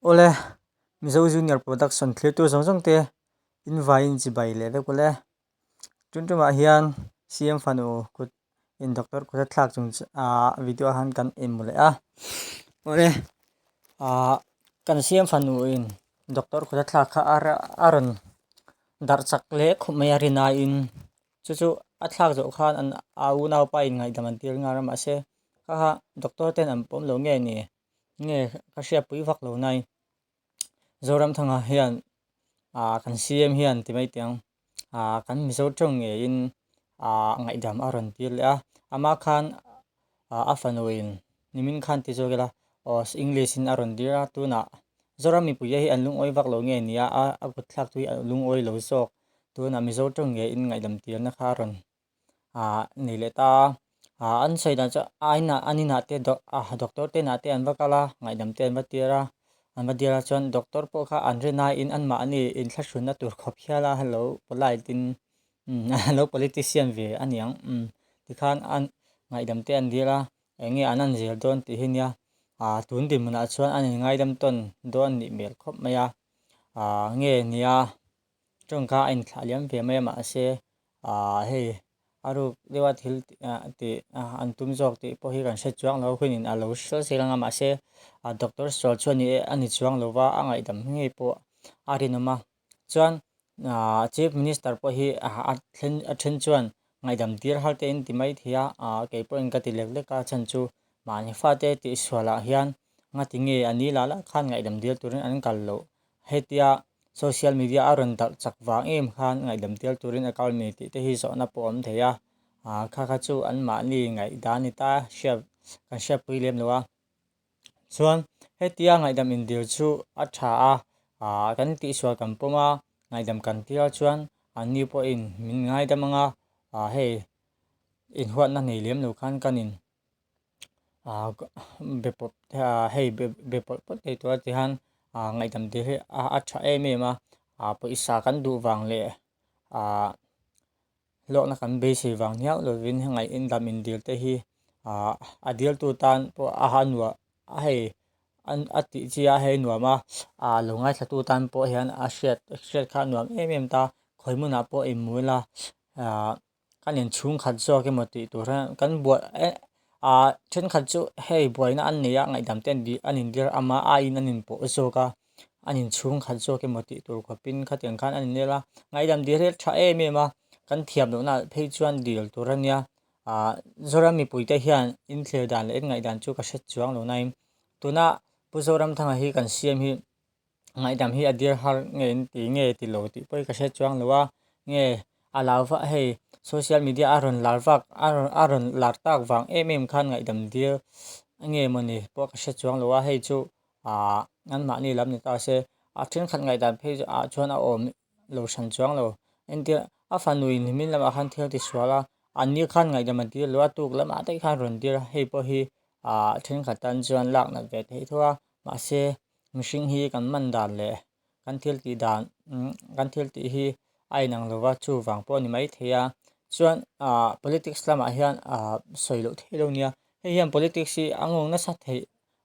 Awle, Mizo Junior Production thlirtu zawng zawng te in vaiin chibai leh vek ule. Tun tumah hian CM fanu kut in doctor kut a thlak chung ah video ah khan kan inhmu leh a. Awle, ah kan CM fanu in doctor kut a thlak kha a rawn darh chak leh khawp mai a rinaiin chu chu a thlak zawh khan an a unaupa in ngaihdam an tir nghal a mahse kha kha doctor ten an pawm lo nge ni. Nge ka hriatpui vak lo nai Zoramthanga hian ah kan CM hian ti mai teh ang ah kan Mizo tawng ngeiin ah ngaihdam a rawn tir leh a amah khan ah a fanu in nimin khan ti zawk ila aw English in a rawn dir a tunah Zoram mipui te hi an lungawi vak lo nge nia a a kut thlak chu hi a lungawi lo zawk tunah Mizo tawng ngeiin ngaihdam tirna kha a rawn ah nei leh ta a ah an sawi dan chu a inah an inah te ah doctor te inah te an va kal a ngaihdam te an va tir a an va dil a chuan doctor pawh kha an rin aiin anmahni inthlahrunna tur khawp hial a lo polite in lo politician ve a niang umm tikhan an ngaihdam te an dil a eng nge an an zir dawn tih hi nia ah tun dinhmunah chuan an inngaidam tawn dawn a nih hmel khawp mai a ah nge nia tawngka a inthlah liam ve mai a mahse ah hei a ruk deuha thil tih an tum zawk tih pawh hi kan hre chuang lo hunin a lo hre zel ang a mahse ah doctor sual chu a ni a ni chuang lo va a ngaihdam ngei pawh a rinawm a chuan ah chief minister pawh hi a then a then chuan ngaihdam tir har te in ti mai thei a ah kei pawhin ka ti lek lek a chhan chu mahni fate tih sualah hian ngati nge a ni lah lah khan ngaihdam dil turin an kal loh Hetia social media a rawn darh chak vang em khan ngaihdam tel turin a kal mi tih te hi zawhna pawh a awm thei a, ah kha kha chu anmahni ngaihdan ni ta hriat kan hriatpui lem lo a. Chuan hetia ngaihdam indir chu a tha a, ah kan tihsual kan pawm a, ngaihdam kan tir a chuan anni pawhin min ngaidam ang a, ah hei inhuatna nei lem lo khan kan in ah be pawp ah hei be be pawlh pawlh thei tur a ti hian ah ngaihdam te hi a tha em em a ah pawisa kan duh vang leh ah hlawkna kan beisei vang hiau lovin ngaihdam indil te hi ah a diltu tan pawh a ha nuam a hei an a tih chi a hei nuam a ah lo ngaithla tu tan pawh hian a hriat hriat kha a nuam em em ta khawi hmunah pawh inhmu ila ah. Kan inchhungkhat zawk emaw tih tur hian kan buai eh ah thenkhat chu hei buaina an nei a ngaihdam te an indir ama aiin an inpawh zawk a an inchhungkhat zawk emaw tih tur khawpin khatiang khan an inel a ngaihdam dil hi a tha em em a kan thiam lohna ah phei chuan dil tur a nia ah Zoram mipuite hian inthlir dan leh inngaihdan chu ka hre chuang lo nain tuna Pu Zoramthanga hi kan siam hi. Ngaihdam hi a dir har nge in ti nge ti lo tih pawh hi ka hre chuang lo a, nge a lar vak hei social media a rawn lar vak a rawn a rawn lar tak vang em em khan ngaihdam dir nge mawni pawh ka hre chuang lo a, hei chu ah anmahni lam ni ta se a thenkhat ngaihdan phei ah chuan a awm lo hran chuang lo entir a fanu in hmin lamah khan thil ti sual a an ni khan ngaihdam a dir lo a tuk lamah daih khan rawn dir a hei pawh hi ah thenkhat tan chuan lak nat ve theih tho a mahse. Mihring hi kan man dan leh kan thil tih dan kan thil tih hi a inang lo va chuvang pawh a ni maithei a chuan ah politics lamah hian ah sawi loh theih lo nia hei hian politics hi a nghawng nasa theih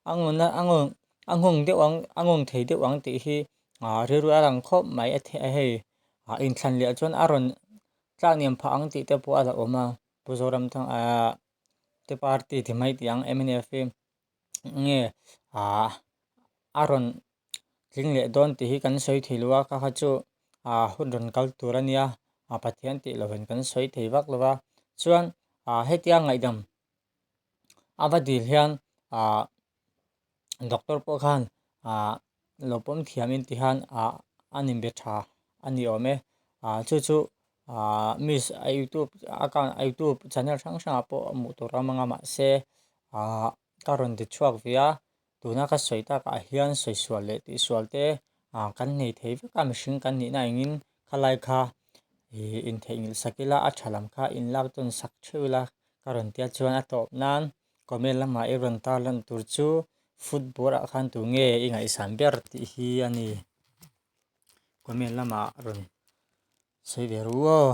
a nghawng a nghawng a nghawng deuh ang a nghawng thei deuh ang tih hi ah rilru a lang khawp mai a hei ah inthlan leh chuan a rawn tlakniam phah ang tih te pawh a la awm a Pu Zoramthang ah te party ti mai tih ang mnf hi. Nge ah a rawn tling leh dawn tih hi kan sawi thei lo a kha kha chu ah hun rawn kal tur a nia ah Pathian tih lovin kan sawi thei vak lo va chuan ah hetia ngaihdam a va dil hian ah doctor pawh khan ah lo pawm thiamin ti hian ah an inbe tha a ni awm e ah chu chu ah miss a youtube account a youtube channel hrang hrangah pawh hmuh tur a awm ang a mahse ah ka rawn ti chhuak ve a tuna ka sawi takah hian sawi sual leh tih sual te ah kan nei thei vek a mihring kan nihna engin khalai kha ih intheihnghilh sak ila a tha lam kha inlak tawn sak theuh ila ka rawn tia chuan a tawp nan comment lamah i rawn tar lan tur chu football ah khan tu nge i ngaihsan ber tih hi a ni comment lamah rawn sawi ve ru aw.